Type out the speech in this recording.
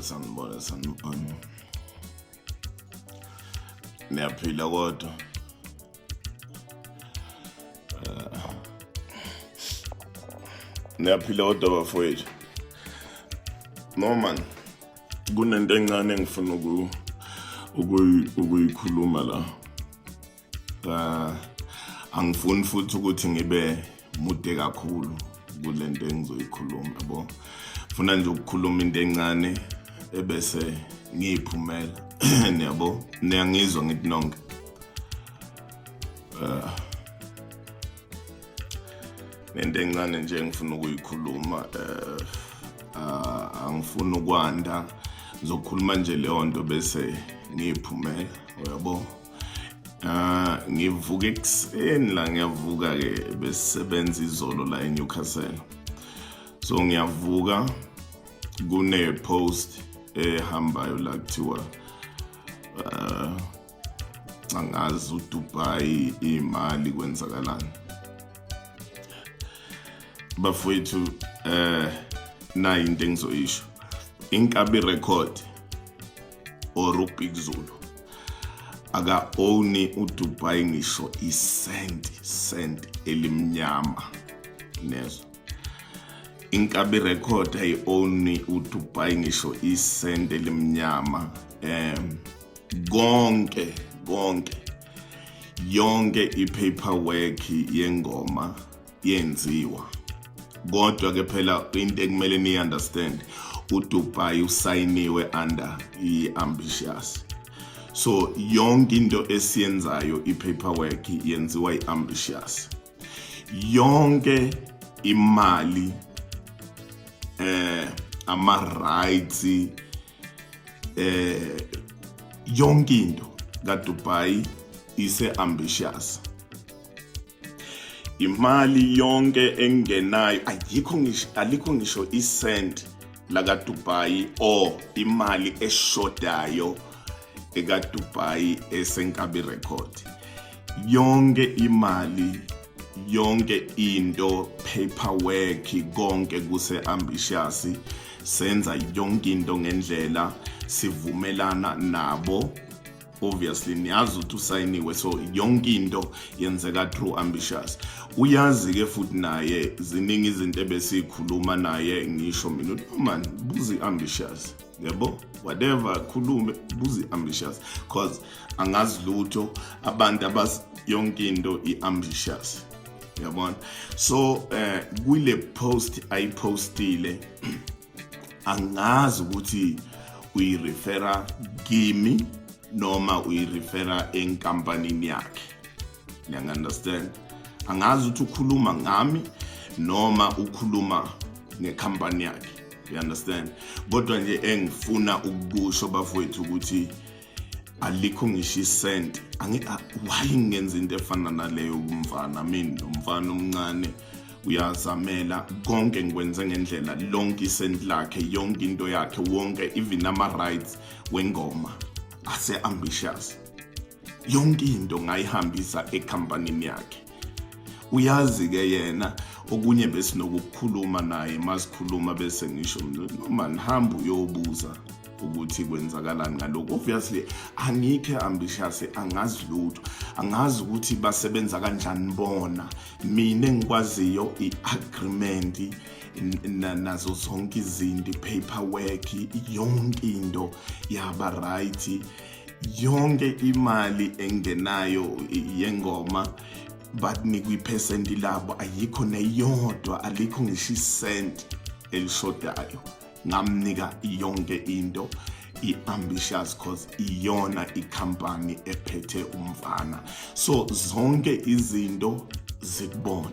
Sanibona, sanibona, sanibona. Niyaphila kodwa. Niyaphila kodwa bafowethu. No man, kunento encane engifuna ukuyikhuluma la. Angifuni futhi ukuthi ngibe mude kakhulu kulento engizoyikhuluma, yabo. Funa nje ukukhuluma into encane ebese ngiyiphumela. Niyabo, niyangizwa ngithi nonke. Nento encane nje engifuna ukuyikhuluma, angifuni ukwanda, ngizokhuluma nje leyo nto bese ngiyiphumela, uyabo. Ngivuka ekuseni la, ngiyavuka ke, besisebenza izolo la eNewcastle. So ngiyavuka, kune post ehambayo la kuthiwa angazi uDubai imali kwenzakalani. Bafowethu, nayi into engizoyisho. Inkabi Record or uBig Zulu aka owni uDubai ngisho isenti cent elimnyama, nezwa. Inkabi Record ayi-owni uDubai ngisho isenti elimnyama. Konke konke, yonke i-paperwork yengoma yenziwa, kodwa ke phela into ekumele ni understand, uDubai usayiniwe under i-Ambitious, so yonke into esiyenzayo, i-paperwork yenziwa i-Ambitious. Yonke imali, ama rights, yonke into kaDubai ise Ambitious. Imali yonke engenayo ayikho, ngisho alikho ngisho isent la kaDubai or imali eshodayo ekaDubai eseNkabi Record. Yonke imali, yonke into, paperwork, konke kuse Ambitious. Senza yonke into ngendlela, sivumelana nabo. Obviously niyazi ukuthi usayiniwe, so yonke into yenzeka through Ambitious. Uyazi ke futhi naye, ziningi izinto ebesikhuluma naye. Ngisho mina ukuthi, "Man, buza i-Ambitious, yabo, whatever, khulume, buza i-Ambitious," cause angazi lutho abantu abas yonke into i-Ambitious, yabona. So kule post ayipostile, angazi ukuthi uyirefera kimi noma uyirefera enkampanini yakhe, ngiyangi-understand. Angazi ukuthi ukhuluma ngami noma ukhuluma ngekhampani yakhe, you understand. Kodwa nje engifuna ukukusho bafowethu ukuthi alikho ngisho isent. Why ngingenza into efana naleyo kumfana? I mean, umfana omncane uyazamela. Konke ngikwenze ngendlela, lonke isent lakhe, yonke into yakhe, wonke, even ama rights wengoma ase Ambitious. Yonke into ngayihambisa ekhampanini yakhe. Uyazi ke yena, okunye besinokukhuluma naye, masikhuluma bese ngisho noma nihamba uyobuza ukuthi kwenzakalani ngalokhu. Obviously angikho Ambitious, angazi lutho, angazi ukuthi basebenza kanjani bona. Mina engikwaziyo i-agreement nazo zonke izinto, i-paperwork, yonke into yaba right. Yonke imali engenayo yengoma bakunikwa iphesenti labo, ayikho neyodwa, alikho ngisho isent elishodayo. Ngamnika yonke into i-Ambitious cause iyona ikhampani ephethe umfana, so zonke izinto zikubona.